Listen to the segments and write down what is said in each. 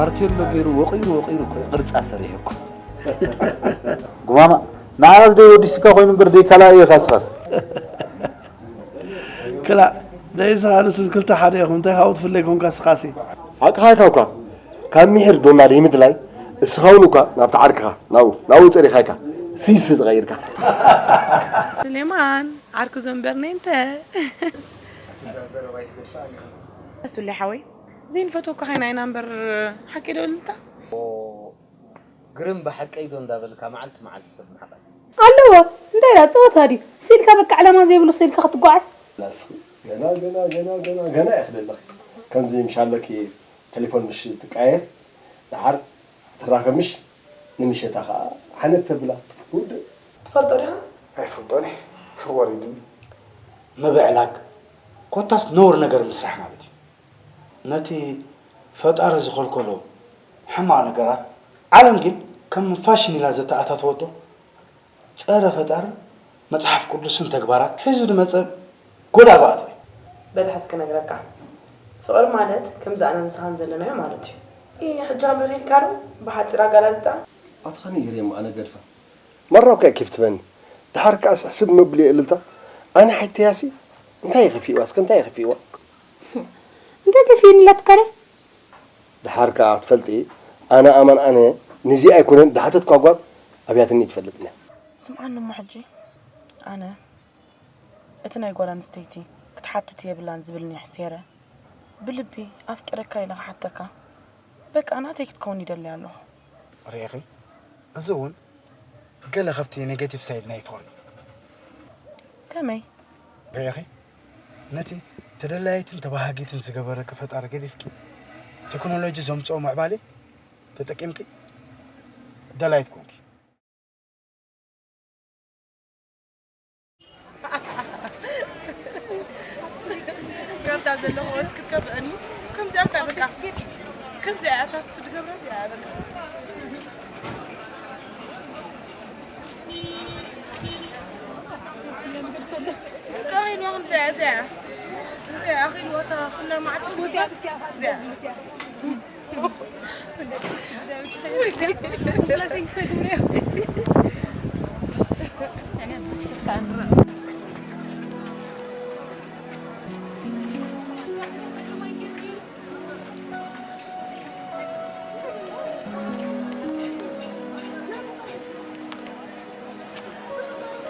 ኣርቴሎ ገይሩ ወቒሩ ወቒሩ እኮ እዩ ቅርጻ ሰሪሑ እኮ። ጉማማ፣ ንዓኻስ ደይ ወዲስካ ኮይኑ እምበር ደይ ካልኣይ ኢኻ ስኻስ። ክላእ፣ ደይ ስኻ ንሱስ ክልተ ሓደ ኢኹም፣ እንታይ ካብኡ ትፍለ ኮንካ ስኻሲ? ሓቅኻ ኢኻ እኳ፣ ካብ ሚሒር ዶና ደይ ምድላይ፣ እስኻ እውን እኳ ናብቲ ዓርክኻ፣ ናብኡ፣ ናብኡ ጸሪኻይካ፣ ሲስ ተቐይርካ። ስሌማን፣ ዓርኩ ዘንበርኒ እንተ። ሱሌ ሓወይ፣ ዘይንፈትወካ ኸይና ኢና እምበር፣ ሓቂ ዶ እልልታ? ግርም ብሓቀይ ዶ እንዳበልካ መዓልቲ መዓልቲ ሰብ ምሕቓይ? ኣለዎ። እንታይ ደኣ ጸወታ ድዩ? ስኢልካ በቃ ዕላማ ዘይብሉ ስኢልካ ክትጓዓዝ? ላስ ገና ገና ገና ገና ገና እየ ክደለኺ። ከምዚ ምሻለኪ ቴሌፎን ምሽ ትቃየር፣ ደሓር ትራኸብ ምሽ፣ ንምሸታ ኸዓ ሓነት ተብላ። ውድእ። ትፈልጦ ዲኻ? ኣይፈልጦን እየ። ወሪድኒ። ምብዕላግ ኮታስ ነውር ነገር ምስራሕ ማለት እዩ። ነቲ ፈጣሪ ዝኸልከሎ ሕማቕ ነገራት፣ ዓለም ግን ከም ፋሽን ኢላ ዘተኣታተወቶ ጸረ ፈጣርን መጽሓፍ ቅዱስን ተግባራት ሒዙ ዝመጸ ጎዳ ባእታ እዩ። በል ሕዚ ክነግረካ። ፍቕሪ ማለት ከምዚ ኣነ ምሳኻን ዘለናዮ ማለት እዩ። ኢ፣ ሕጂ ከመይ ኢልካ ዶ ብሓጺር ኣገላልጻ? ኣቲ ከመይ ገይረ እሞ ኣነ ገድፋ? መራው ከ ኬፍ ትበኒ። ደሓር ከኣስ ሕስብ መብልዮ እልልታ። ኣነ ሓይተያሲ እንታይ ይኸፊእዋ? እስከ እንታይ ይኸፊእዋ? እንታይ ከፊእኒ ኢላትካ ድያ? ደሓር ከኣ ትፈልጢ፣ ኣነ ኣማን ኣነ ንዚ ኣይኮነን ድሓተትኳ ጓል ኣብያትኒ ትፈልጥኒ። ስምዓኒ እሞ ሕጂ ኣነ እቲ ናይ ጓል ኣንስተይቲ ክትሓትት የብላን ዝብል ኒሕ ሴረ ብልቢ ኣፍቂረካ ኢለ ክሓተካ በቃ ናተይ ክትከውን ይደሊ ኣለኹ። ርኢኺ? እዚ እውን ገለ ካብቲ ኔጌቲቭ ሳይድ ናይ ፍቕሪ እዩ። ከመይ? ርኢኺ? ነቲ ተደላይትን ተባሃጊትን ዝገበረኪ ፈጣሪ ገዲፍኪ፣ ቴክኖሎጂ ዘምጽኦ ምዕባለ ተጠቂምኪ ደላይት ኮንኪ። ዛንታ ዘለኹ ወስክት ከብአኒ። ከምዚኣ እኮ በቃ። ከምዚኣ እያ፣ እታ እሱ ዝገብራ እዚኣ እያ በቃ። በቃ ኣኺልዋ ከምዚኣ እያ፣ እዚኣ። እዚኣ ኣኺልዋ እታ ኩላ መዓት እዚኣ።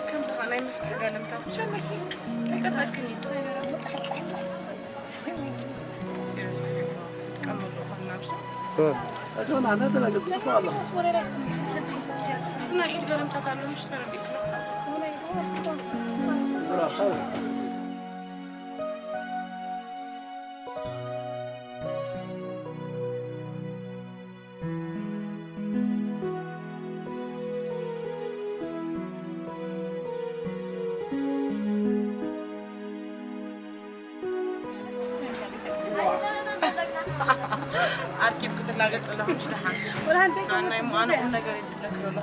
ከምዚ ኸዓ ናይ ምፍታሕ ጋለምታ ብቻ ኣለኪ። ኣይጠፍኣክን እዩ። ኣርኪብ ክትላገጽ ኣለኹ፣ ምሽ ደሓን። ወላ ሓንቲ ኣነ ኣይኮነትን። እሞ ኣነ ቁም ነገር የድለክ ዘሎ።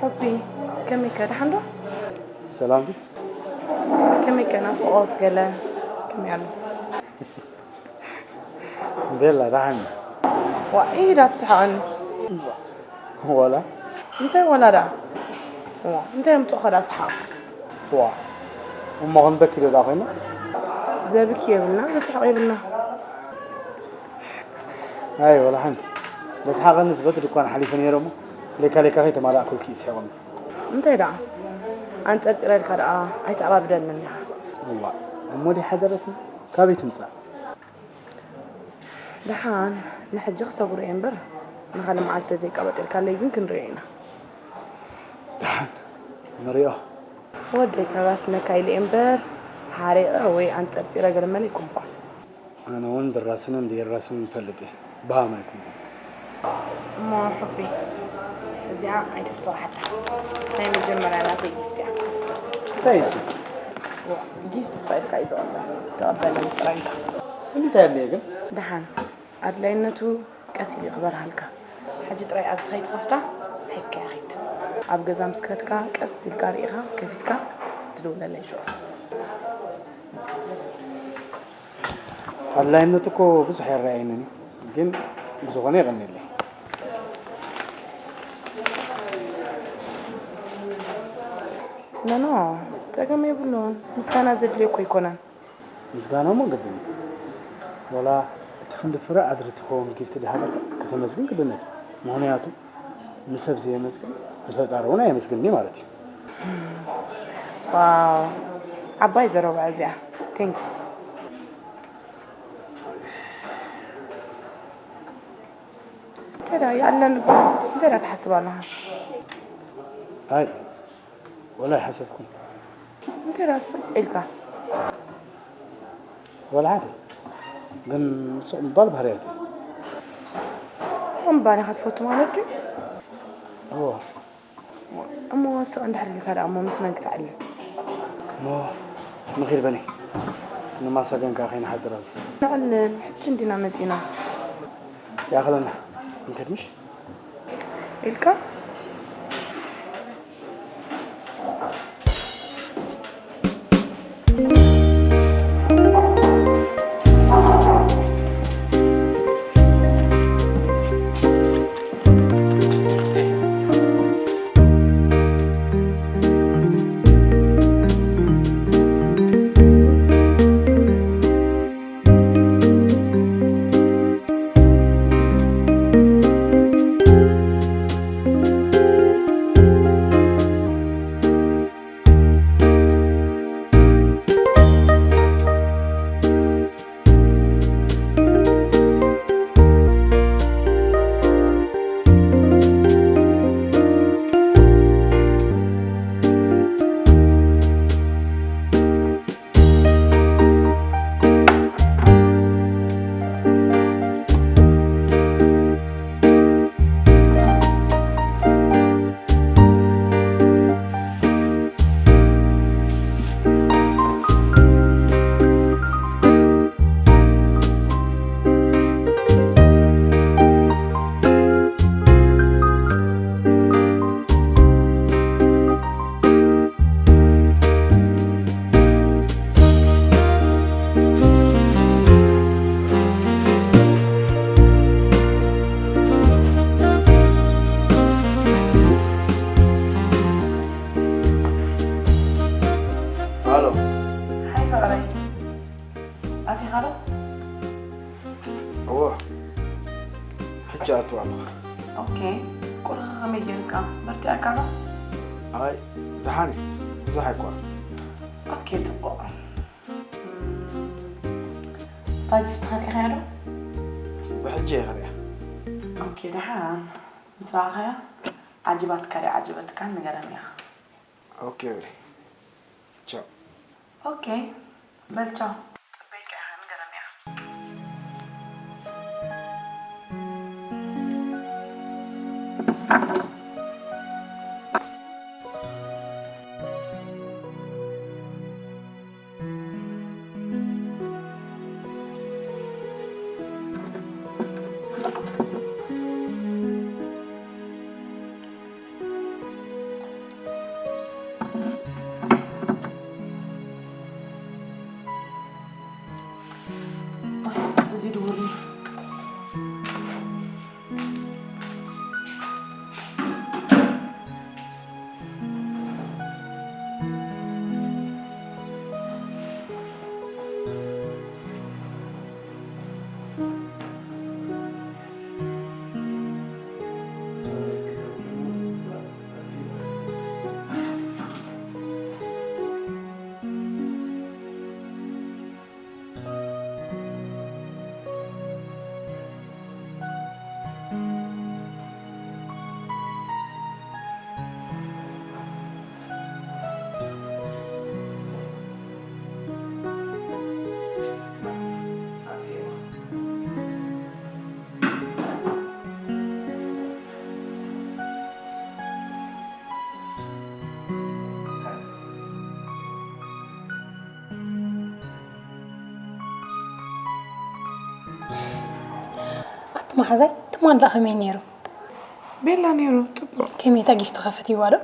ኦቢ፣ ከመይ ከ፣ ደሓን ዶ? ሰላም ድዩ? ከመይ ከ፣ ናፍቖት ገለ ከመይ ኣሎ? ቤላ ደሓን። ዋ፣ ኢዳ ትስሕቐኒ። ወላ እንታይ ወላ ደኣ? ዋ፣ እንታይ ኣምጽኦኻ ደኣ ሰሓቕ? ዋ እሞ ክንበኪ ዶ ደኣ ኮይና? ዘብኪ የብልና፣ ዘስሕቕ የብልና። ኣይ ወላ ሓንቲ። መስሓቐንስ በቲ ድኳን ሓሊፈ ነይረ እሞ ሌካ ሌካ ከይተማላእኩልኪ ይስሕቐኒ። እንታይ ደኣ? ኣንጸርጺረልካ ደኣ ኣይተኣባብደንን ኢኻ። እዋ እሞ ድያ ሓደረትኒ? ካበይ ትምጻእ? ደሓን ንሕጂ ክሰግሮ እየ እምበር ንኻልእ መዓልቲ ተዘይቀበጢልካለይ ግን ክንሪኦ ኢና። ደሓን ንሪኦ። ወደይ ከራስነካ ኢለ እየ እምበር ሓሪቐ ወይ ኣንጸርጺረ ገለመለ ኣይኮንኩን። ኣነ እውን ድራስንን ደይራስንን እፈልጥ እየ። በሃም ኣይኮንኩን። እሞ ሑቢ እዚኣ ኣይተስተውዓላ። ናይ መጀመርያ ናተይ ጊፍት እያ። እንታይ እዩ እዚ? ጊፍት ፋይልካ እዩ ዝቐበል። ተቐበለኒ ጥራይ ኢልካ። እንታይ ኣለ ግን? ደሓን ኣድላይነቱ ቀስ ኢሉ ክበርሃልካ። ሕጂ ጥራይ ኣብዚ ከይትኸፍታ ሒዝካያ ኺድ። ኣብ ገዛ ምስ ከድካ ቀስ ኢልካ ርኢኻ ከፊትካ ትድውለለይ ሽዑ። ኣድላይነቱ እኮ ብዙሕ ኣይረኣየንን እዩ፣ ግን ብዝኾነ የቐንየለይ። ኖኖ፣ ጸገም የብሉን። ምስጋና ዘድልዮ እኮ ኣይኮነን። ምስጋና እሞ ግድን እዩ። ወላ እቲ ክንዲ ፍረ ኣድሪ ትኸውን ጊፍት ድሃበካ ከተመስግን ግድነት እዩ። ምኽንያቱ ንሰብ ዘየመስግን ንፈጣሪ እውን ኣየመስግንን እዩ ማለት እዩ። ዋው፣ ዓባይ ዘረባ እዚኣ። ቴንክስ። እንታይ ደኣ ይኣለን እባ? እንታይ ደኣ ትሓስብ ኣለኻ? ኣይ ወላ ኣይሓሰብኩን። እንታይ ደኣ ስቕ ኢልካ? ወላ ሓደ። ግን ስቕ ምባል ባህርያት እዩ። ስቕ ምባል ኢኻ ትፈቱ ማለት ድዩ? እዎ። እሞ ስቕ እንድሕር ኢልካ ደኣ እሞ ምስ መን ክተዕልል? እሞ ንኺድ በኒ። ንማሳገን ከኣ ከይንሓድር ኣብዚ። ነዕልል፣ ሕጂ እንዲና መጺና። ይኣኽለና። ንኺድ ምሽ? ኢልካ? ሃሎ። ሓይ ፍቕረይ፣ ኣቲኻ ዶ? እዎ፣ ሕጂ ኣትዋ ኣለኹ። ኦኬ፣ ቁርኺ ከመይ ጌርካ? በርቲዕካ ዶ? ኣይ፣ ደሓን እዩ፣ ብዙሕ ኣይኮነን። ኦኬ፣ ጽቡቕ። እታ ጊፍትኻ ርኢኻያ ዶ? ብሕጂ እየ ክሪኣ። ኦኬ፣ ደሓን ምስ ረኣኻያ ዓጂባትካ ድያ ዓጀበትካን ንገረኒ ኢኻ። ኦኬ፣ በሊ። ቻው። ኦኬ፣ በል ቻው። ጽበይካ ኢኻ፣ ንገረኒ ኢኻ። መሓዛይ ትማል ደኣ ከመይ ነይሩ? ቤላ ነይሩ ጽቡቕ። ከመይ እታ ጊፍትኸ ፈትይዋ ዶ?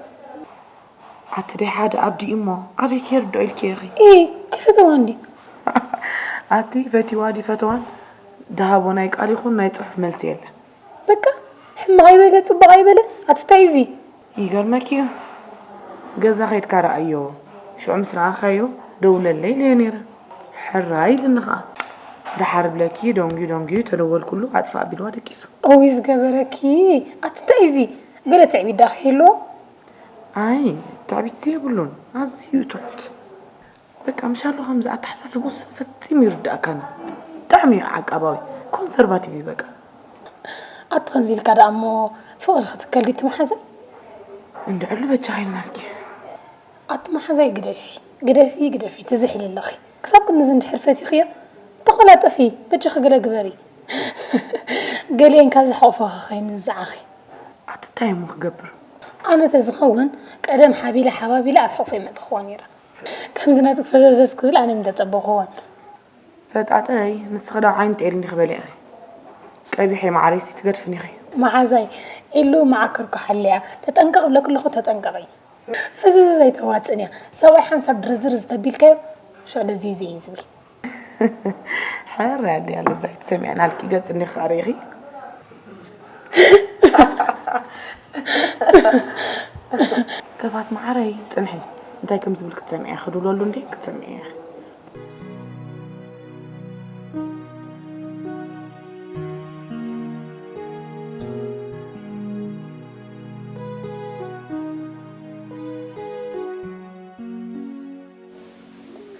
ኣቲ ደይ ሓደ ኣብዲ እሞ ኣበይ ከይርዶ ኢልኪ ኢኺ? ኢ ኣይፈተዋን ድዩ? ኣቲ ፈቲዋ ዲ ፈተዋን ደሃቦ ናይ ቃል ይኹን ናይ ጽሑፍ መልሲ የለን። በቃ ሕማቕ ኣይበለ ጽቡቕ ኣይበለ ኣትታይ እዚ ይገርመኪ እዩ። ገዛ ከይድካ ረኣዮ። ሽዑ ምስ ረኣኻዮ ደውለለይ ኢለዮ ነይረ። ሕራይ ኢልኒ ኸኣ። ደሓር ብለኪ ደንጉዩ ደንጉዩ ተደወልኩሉ ኣጥፋእ ቢልዋ ደቂሱ። እውይ ዝገበረኪ ኣትታይ እዚ ገለ ትዕቢት ዳኣ ከይህልዎ ኣይ ትዕቢትሲ የብሉን። ኣዝዩ እዩ ትሑት። በቃ ምሻሎ ከምዚ ኣተሓሳስቡስ ፈጺሙ ይርድኣካን እዩ። ብጣዕሚ እዩ ዓቃባዊ፣ ኮንሰርቫቲቭ እዩ በቃ። ኣቲ ከምዚ ኢልካ ደኣ እሞ ፍቕሪ ክትከል ድዩ ትመሓዘ? እንድዕሉ በጃኺ ኢልናልኪ። ኣቲ መሓዛይ ግደፊ ግደፊ ግደፊ ትዝሕሊ ኣለኺ። ክሳብ ክንድዚ እንድሕር ፈቲኽዮ ተቐላጠፊ በጃኺ ገለ ግበሪ። ገሊኤን ካብ ዝሓቑፋኺ ከይምንዝዓኺ። ኣቲ እንታይ እሞ ክገብር? ኣነ ተዝኸውን ቀደም ሓቢለ ሓባቢለ ኣብ ሕቑፈይ መጠኽዋ ነይረ። ከምዚ ናትክ ፈዘዘዝ ክብል ኣነ ምተጸበኹዎን። ፈጣጠይ ንስኺ ዶ ዓይኒ ጤል እንዲኺ በሊዕኺ? ቀቢሐ መዓረይሲ ትገድፍኒ ኢኺ። መሓዛይ ኢሉ መዓከርኩ ሓልያ ተጠንቀቕ ብለክ ኣለኹ ተጠንቀቒ። ፈዘዘዝ ኣይተዋጽእን እያ። ሰብኣይ ሓንሳብ ድርዝር ዝተቢልካዮ ሽዑ ለዘይዘይ እዩ ዝብል። ሕራይ ኣደይ ኣለዛ ኣይትሰምዕን ኣልኪ ገጽ እንዲኺ ኣሪኺ። ከፋት መዓረይ ጽንሒ እንታይ ከም ዝብል ክትሰምዒ ኢኺ ድብለሉ እንዴ ክትሰምዒ ኢኺ።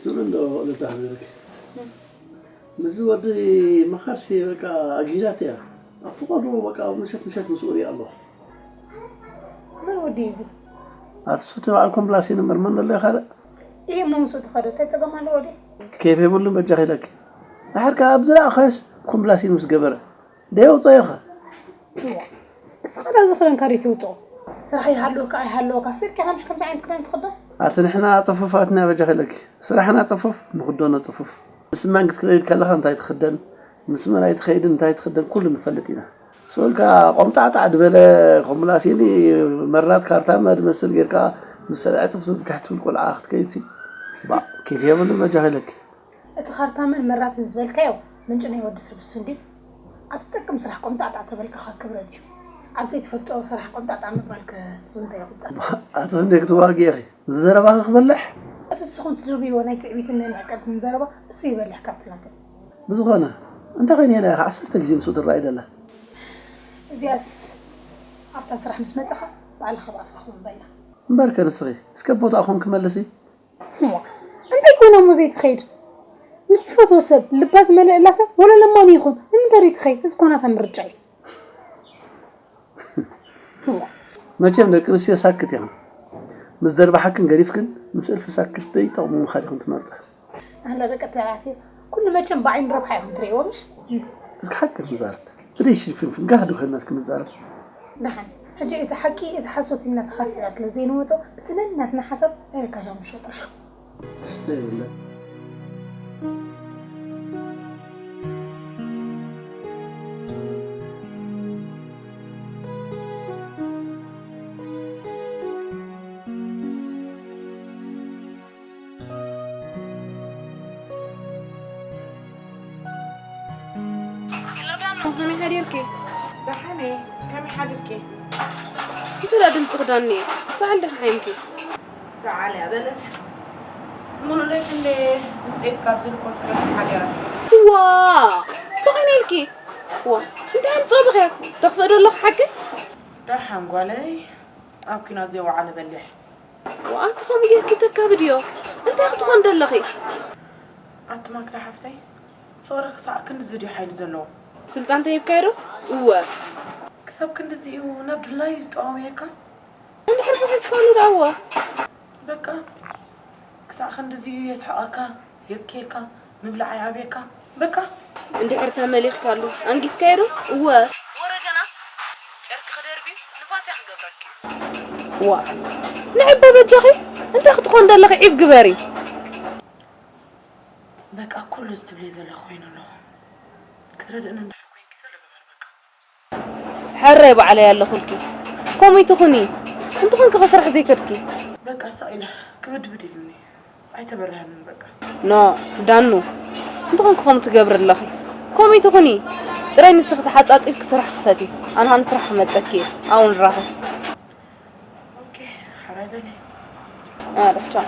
ትብል እንዶ ልዳህ ዝብልክ ምስዚ ወዲ መኻርሲ በቃ ኣጊዳት እያ ኣብ ፍቐዱ በቃ ምሸት ምሸት ምስኡ ሪኣ ኣለኹ መን ወዲ እዩ እዚ? ኣቲ ሱቲ በዓል ኮምፕላሲን እምበር መን ዘሎ ይኻልእ እዩ እሞ ምስኡ ተኸዶ እንታይ ፀገም ኣለዎ ድዩ? ኬፍ የብሉን በጃኺ ኢለኪ ድሓር ከኣ ኣብ ዝረኣኻዮስ ኮምፕላሲን ምስ ገበረ ደየውፅኦ ኢኻ እዋ እስኻ ናብ ዝኽረንካ ድዩ ትውፅኦ? ስራሕ ይሃልወካ ኣይሃልወካ ስኢልካ ኢኻ ምሽ ከምዚ ዓይነት ክዳን ትኽደን? ኣቲ ንሕና ፅፉፋት ኢና በጃኺ ኢለኪ ስራሕና ፅፉፍ ንኽደኖ ፅፉፍ ምስ መን ክትከይድ ከለኻ እንታይ ትኽደን ምስ መን ኣይትኸይድን እንታይ ትኽደን ኩሉ ንፈልጥ ኢና ስበልካ ቆምጣዕጣዕ ዝበለ ኮምላሲኒ መራት ካርታመ ድመስል ጌርካ ምስ ሰብዐ ፅፍ ዝብጋሕ ትብል ቆልዓ ክትከይድሲ ባእ ኬፍ የብሉን በጃኺ ኢለኪ። እቲ ኻርታመን መራትን ዝበልካዮ ምንጪ ናይ ወዲ ሰብ እሱ እንድዩ። ኣብ ዝጠቅም ስራሕ ቆምጣዕጣዕ ተበልካ ኸ ክብረት እዩ። ኣብ ዘይትፈልጦ ስራሕ ቆምጣዕጣዕ ምባል ከ ምስ ምንታይ ይቑጸር? ኣቲ ክንደይ ክትዋግኢ ኢኺ። እዚ ዘረባኺ ክበልሕ? እቲ ንስኹም ትድርብይዎ ናይ ትዕቢትን ናይ ምዕቀብትን ዘረባ እሱ ይበልሕ ካብቲ ናተይ። ብዝኾነ እንታይ ኾይኑ ኢላ ኢኻ ዓሰርተ ግዜ ምስኡ ትረኣይ ደላ? እዚኣስ ኣብታ ስራሕ ምስ መጻኻ ባዕልኻ ብኣፍካ ኹን በላ። እምበርከ ንስኺ እስከ ቦታኣ ኾንኪ መልሲ። እሞ እንታይ ኮይና እሞ ዘይትኸይድ? ምስ ትፈትዎ ሰብ ልባ ዝመለአላ ሰብ ወላ ለማኒ ይኹን ንምንታይ ዘይትኸይድ? እዚ እኮ ናታ ምርጫ እዩ። መቸም ደቂ ኣንስትዮ ሳክት ኢኽን። ምስ ደርባሓክን ገዲፍክን ምስ እልፊ ሳክት ዘይጠቕሙ ምኻድ ኢኽን ትመርጻ። ኣንዳ ደቂ ተባዕትዮ ኩሉ መቸም ብዓይኒ ረብሓ ኢኹም ትርእይዎ ምሽ? እስኪ ሓቂ ንዛረብ። ብደይ ሽፍንፍን ጋህ ዶ ኮይንና እስኪ ንዛረብ። ደሓን ሕጂ እቲ ሓቂ እቲ ሓሶት ኢልና ተኻቲዕና ስለ ዘይንወጾ እቲ ነናትና ሓሳብ ናይ ረካሻ ምሾ ጥራሕ። ሄሎ ዳኖ፣ ከመይ ሓዲርኪ? ደሓን እየ፣ ከመይ ሓዲርኪ? እንታይ ደኣ ድምፂ ክዳን እየ፣ ሰዓል ዲኺ ሓይምኪ? ሰዓል እያ በለት። ሙሉእ ለይቲ እንደ ምጤስ ካብ ዝልኮ ትሕት ሓዲራ። ዋ፣ እንታይ ኮይነ ኢልኪ? ዋ፣ እንታይ ኣምፅኦ ብኽያት? ተኽፍእ ዶ ኣለኺ ሓቂ? ደሓን ጓለይ፣ ኣብ ኲናት ዘይወዓለ በሊሕ። ዋእ ኣንቲ ከምኡ ጌርኪ ተካብድዮ እንታይ ክትኾን ደለኺ? ኣቲ ማክዳ ሓፍተይ ፍቕሪ ክሳዕ ክንድዚ ድዩ ሓይሊ ዘለዎ? ስልጣን ተሂብካዮ ዶ? እወ። ክሳብ ክንድዚ እዩ ናብ ድላዩ ዝጠዋውየካ? እንድሕር ተሒዝካሉ ደኣ እወ። በቃ ክሳዕ ክንድዚ እዩ የስሕቐካ? የብክየካ፣ ምብላዕ ኣይኣብየካ። በቃ። እንድሕር ተመሊኽካሉ፣ ኣንጊስካዮ ዶ? እወ። ወረ ገና ጨርቂ ክደርብዩ ንፋስ እያ ክገብረኪ። ዋእ። ንዒ እባ በጃኺ፣ እንታይ ክትኾን ደለኺ ዒብ ግበሪ። በቃ ኩሉ እዚ ትብልዮ ዘለኺ ኮይኑ ኣለኹ። ክትረድእኒ እንድሕር ኮይንኪ ተለባበሪ በቃ። ኣረ ባዕለይ ኣለኹልኪ። ከምኡ ትኹኒ። እንተኾንኪ ከስራሕ ዘይከድኪ። በቃ ሳቕ ኢለ ክብድብድ ኢሉኒ። ኣይተበርሃንን በቃ። ኖ ዳኑ፣ እንተኾንኪ ከምኡ ትገብሪ ኣለኺ። ከምኡ ትኹኒ። ጥራይ ንስኺ ተሓጻጺብኪ ስራሕ ክፈቲ። ኣነ ሃም ስራሕ ክመጸኪ እየ። ኣብኡ ንራኸብ። ኦኬ፣ ሓራይ በሊ። ኣረ ቻው።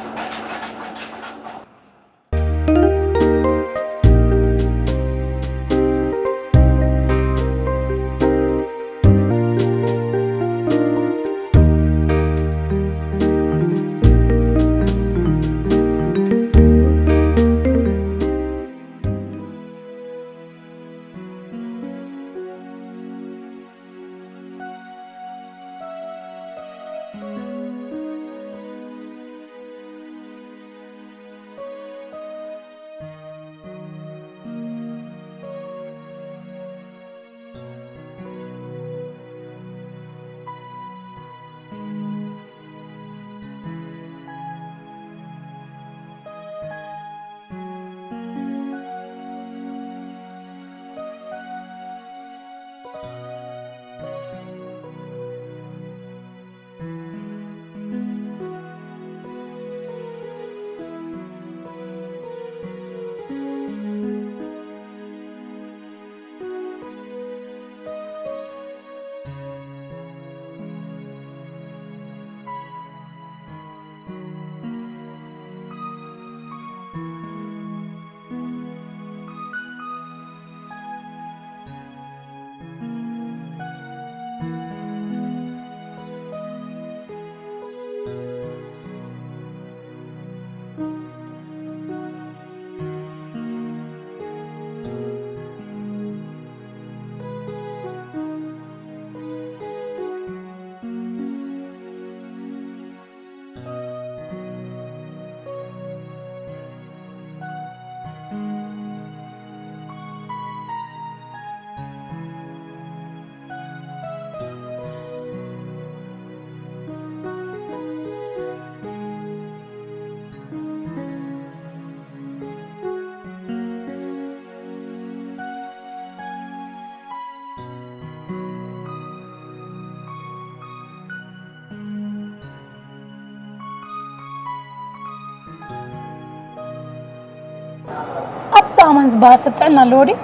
ኣቲ ኣማን ዝበሃል ሰብ ጥዕና ኣለዎ ድዩ?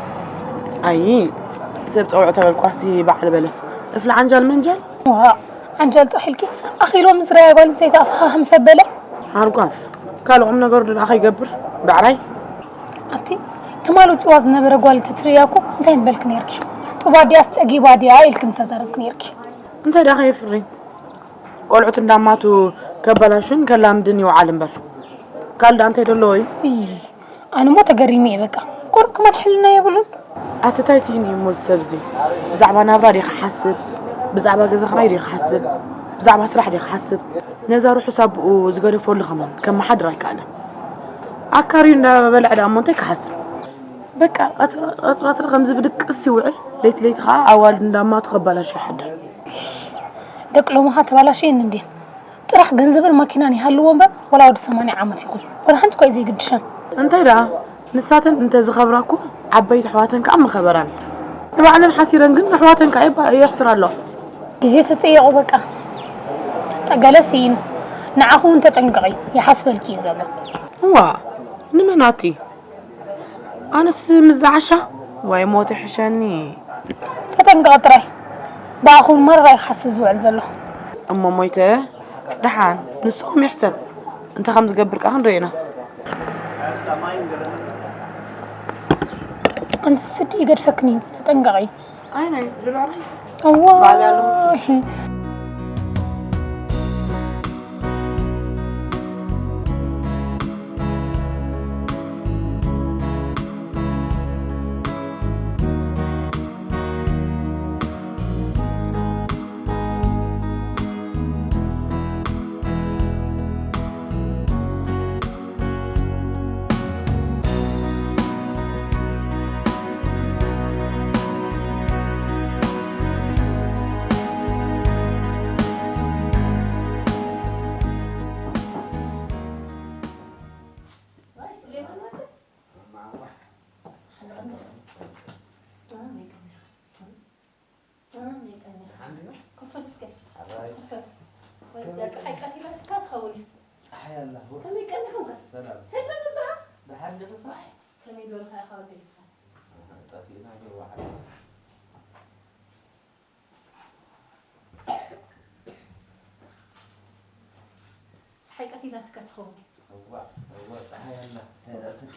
ኣይ፣ ሰብ ጸውዕ ተበልኳሲ በዓል በለስ። እፍሊ ዓንጃል መንጃል። ዋ፣ ዓንጃል ጥራሕ ኢልኪ። ኣኺሎም ዝረኣያ ጓል ኣንስተይቲ ኣፍሃህም ሰብ በለ። ሃርጓፍ። ካልእ ቁም ነገሩ ድኣ ከይገብር። ብዕራይ። ኣቲ፣ ትማል ውጽዋ ዝነበረ ጓል እንተትርእያ እኮ እንታይ ምበልክ ነይርኪ? ጡባ ድያስ ጸጊባ ድያ ኢልክ ምተዛረብክ ነይርኪ። እንታይ ደኣ ከየፍሪ? ቆልዑት እንዳማቱ ከባላሹን ከላምድን ይውዓል እምበር። ካልእ ደኣ እንታይ ደለዎ እዩ? እይ፣ ኣነ እሞ ተገሪመ እየ በቃ። ቁሩብ ከማን ሕልና የብሉን። ኣቲ ታይ ስኢኑ እዩ እሞ እዚ ሰብ እዚ? ብዛዕባ ናብራ ድዩ ክሓስብ? ብዛዕባ ገዛ ክራይ ድዩ ክሓስብ? ብዛዕባ ስራሕ ድዩ ክሓስብ? ነዛ ርሑስ ኣቦኡ ዝገደፈሉ ከማን ከመሓድር ኣይከኣለን። ኣካርዩ እንዳበልዐ ደኣ እሞ እንታይ ክሓስብ? በቃ ቀትሪ ቀትሪ ቀትሪ ከምዚ ብድቅስ ይውዕል፣ ለይቲ ለይቲ ከዓ ኣዋልድ እንዳማቱ ከባላሹ ይሓድር። ደቂ ሎምኻ ተባላሽየን እንድየን። ጥራሕ ገንዘብን ማኪናን ይሃልዎ እምበር፣ ዋላ ወዲ ሰማንያ ዓመት ይኹን፣ ዋላ ሓንቲ እኳ እዩ ዘይግድሸን። እንታይ ደኣ፣ ንሳተን እንተ ዝኸብራ እኮ ዓበይቲ ኣሕዋተን ከዓ ምኸበራ ነይረን። ንባዕለን ሓሲረን ግን ንኣሕዋተን ከዓ የባ-፣ የሕስራ ኣለዋ። ግዜ ተጸየቑ በቃ። ጠገለ ስኢኑ። ንዓኹ እውን ተጠንቀቒ፣ ይሓስበልኪ እዩ ዘሎ። እዋ፣ ንመን ኣቲ? ኣነስ ምስ ዝዓሻ ዋይ ሞት ይሕሸኒ። ተጠንቀቕ ጥራይ። ብኣኹም መራይ ክሓስብ ዝውዕል ዘሎ። እሞ ሞይተ ደሓን ንስኹም ይሕሰብ። እንታይ ከም ዝገብር ከኣ ክንርኢ ኢና። ኣንቲ ስዲ ይገድፈክን እዩ። ተጠንቀቒ። ኣይ ናይ ዝብዕራይ ባል ያለው። እዋይ። ከመይ ቀኒኹም ከ? ሰላም። ሰላም እባ። ደሓን ዲኺ? ዋይ፣ ከመይ ዝበልካ ኢኻ ወደይ እስኻ? ጠፊእና ዶ ዋዕላ? ፀሓይ ቀቲላትካ ትኸውን። እዋ እዋ ፀሓይ ኣላ። እንታይ ደኣ ሰኪ?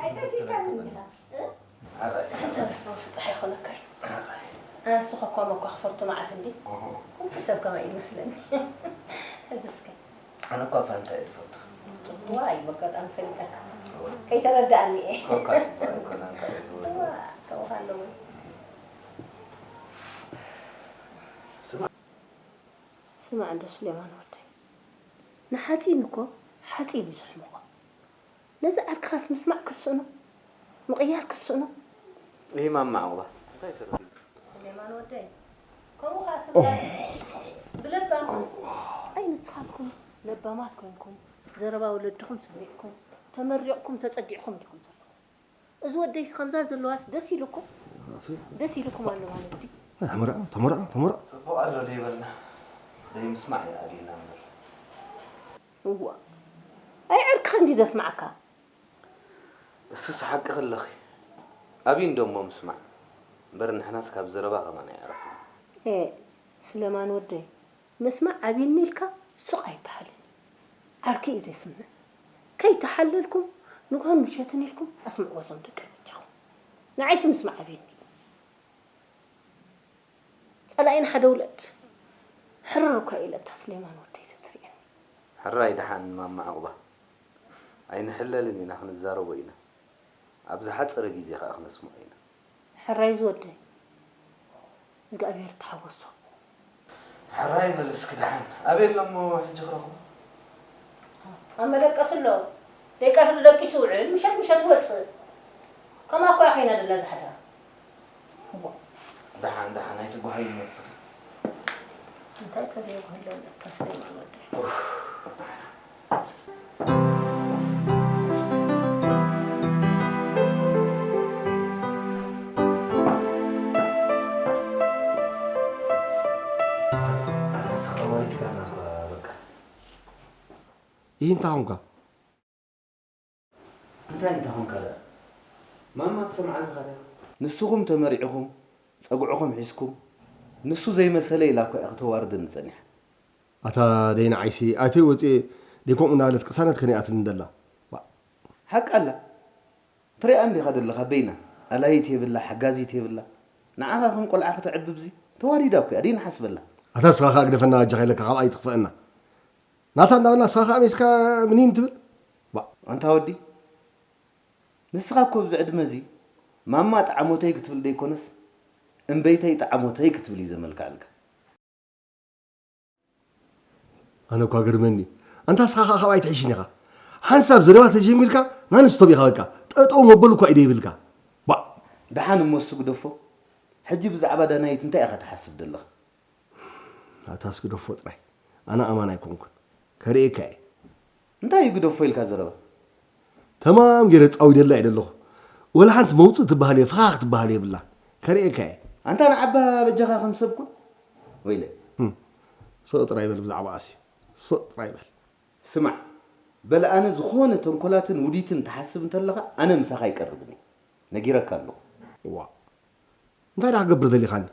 ኣይተፊካን እንዲኻ። ስጠሕ ይኾነካ እዩ። ኣነ ንስኻ እኳ መኳ ክፈቱ መዓት እንዲ ኩሉ ሰብ ከማይ እዩ መስለኒ። እዚ እስከ ኣነ እኳ ፋንታ እየ ዝፈቱ። ዋይ በጋጣሚ ፈሊጠካ ከይተረዳእኒ እየ። ኮካ ፅቡቅ ኣይኮነን ካብ ዝወዱ። ተውካ ኣለዎ። ስማዕ እንዶ ስሌማን ወደይ፣ ንሓፂን እኮ ሓፂን እዩ ዝሕምቖ። ነዚ ዓርክኻስ ምስማዕ ክስእኖ፣ ምቕያር ክስእኖ። እሂ ማማ ዓቑባ እንታይ ተረኺቡ? ስሌማን ወደይ፣ ከምኡ ኸዓ ትብላ ብለባም። ኣይ ንስኻትኩም ለባማት ኮይንኩም ዘረባ ወለድኹም ሰሚዕኩም ተመሪቕኩም ተፀጊዕኹም ዲኹም ዘለኹም? እዚ ወደይስ ከምዛ ዘለዋስ ደስ ኢሉኩም ደስ ኢሉኩም ኣሎ ማለት ድዩ? ተመርዖ ተመርዖ ተመርዖ። ፅቡቕ ኣሎ ደይበልና ደይምስማዕ እዩ ኣድዩና እምበር። እዋ ኣይ ዕርክኻ እንዲ ዘስማዓካ። እሱስ ሓቅኺ ኣለኺ ኣብይ እንዶ እሞ ምስማዕ እምበር ንሕናስ ካብ ዘረባ ከማን ኣይዕረፍና። ኤእ ስለማን ወደይ ምስማዕ ኣብየኒ ኢልካ ስቕ ኣይበሃልን እዩ። ዓርኪ እዩ ዘስምዕ። ከይተሓለልኩም ንግሆን ምሸትን ኢልኩም ኣስምዕዎ እዞም ደቀይ በጃኹም። ንዓይሲ ምስማዕ ኣብየኒ እዩ። ጸላኢና ሓደ ውለድ ሕርር እኳ ኢለ እታ ስሌማን ወደይ ተትርእየኒ። ሕራይ ደሓን ማማ ዕቑባ ኣይንሕለልን ኢና ክንዛረቦ ኢና። ኣብ ዝሓጸረ ግዜ ከኣ ክነስምዖ ኢና። ሕራይ ዝወደይ እግዚኣብሔር ተሓወሶ። ሕራይ በል እስኪ ደሓን ኣበይ ኣሎ እሞ ሕጂ ክረኽቦ? ኣብ መደቀሲ ኣሎ። ደቂሱ ደቂሱ ውዕል ምሸት ምሸት ይወፅእ። ከምኣ እኮ እያ ኮይና ደላ እዛ ሓደራ። እዋ ደሓን ደሓን ኣይትጓሃዩ መስኺ። እንታይ ተሪኦ ክህሎ ኣለካ ስለ ዝወደይ። ይህ እንታይ ኾንካ? እንታይ እንታይ ኾንካ ደኣ? ማማ ትሰምዓኒ ኸ ደኣ? ንስኹም ተመሪዕኹም ጸግዕኹም ሒዝኩም ንሱ ዘይመሰለ ኢላ እኮ እያ ክተዋርደኒ ጸኒሓ። ኣታ ደይ ንዓይሲ ኣትየ ወፅየ ደይ ከምኡ እናበለት ቅሳነት ከነይ ኣትልኒ ደላ። ዋእ። ሓቃ ኣላ። ትሪኣ እንዲኻ ደለኻ በይና ኣላይት የብላ ሓጋዚት የብላ። ንዓኻ ከም ቆልዓ ክተዕብብዚ ተዋሪዳ እኮ እያ ደይ ንሓስበላ። ኣታ ንስኻ ኸኣ ግደፈና በጃኻ ኢለካ ካብኣ ኣይትኽፈአና። ናታ እንዳበልና ንስኻ ኸኣ ሜስካ ምኒን ትብል። ዋእ። ኣንታ ወዲ ንስኻ እኮ ኣብዚ ዕድመ እዚ ማማ ጠዓሞተይ ክትብል ደይኮነስ እምበይተይ ጠዓሞተይ ክትብል እዩ ዘመልክዐልካ። ኣነ እኳ ገርመኒ ኣንታ እስኻ ኸዓ ካብኣይ ትሕሽን ኢኻ ሓንሳብ ዘረባ ተጀሚርካ ናን ስቶብ ኢኻ በቃ ጠጠው መበል እኳ ኢደ ይብልካ ባ ደሓን እሞ እሱ ግደፎ ሕጂ ብዛዕባ ዳናይት እንታይ ኢኻ ትሓስብ ዘለኻ ኣታ እስኪ ግደፎ ጥራይ ኣነ ኣማን ኣይኮንኩን ከርእየካ እየ እንታይ እዩ ግደፎ ኢልካ ዘረባ ተማም ገይረ ጻዊደላ እየ ደለኹ ወላ ሓንቲ መውፅእ ትበሃል እየ ፍኻኽ ትበሃል የብላ ከርእየካ እየ ኣንታ ንዓባ በጃኻ ከም ሰብ ኩን ወይለ ስቕ ጥራይ በል ብዛዕባኣሲ ስቕ ጥራይ በል ስማዕ በል ኣነ ዝኾነ ተንኮላትን ውዲትን ትሓስብ እንተለኻ ኣነ ምሳኻ ኣይቀርብን እየ ነጊረካ ኣለኹ ዋ እንታይ ደኣ ክገብር ደሊኻኒ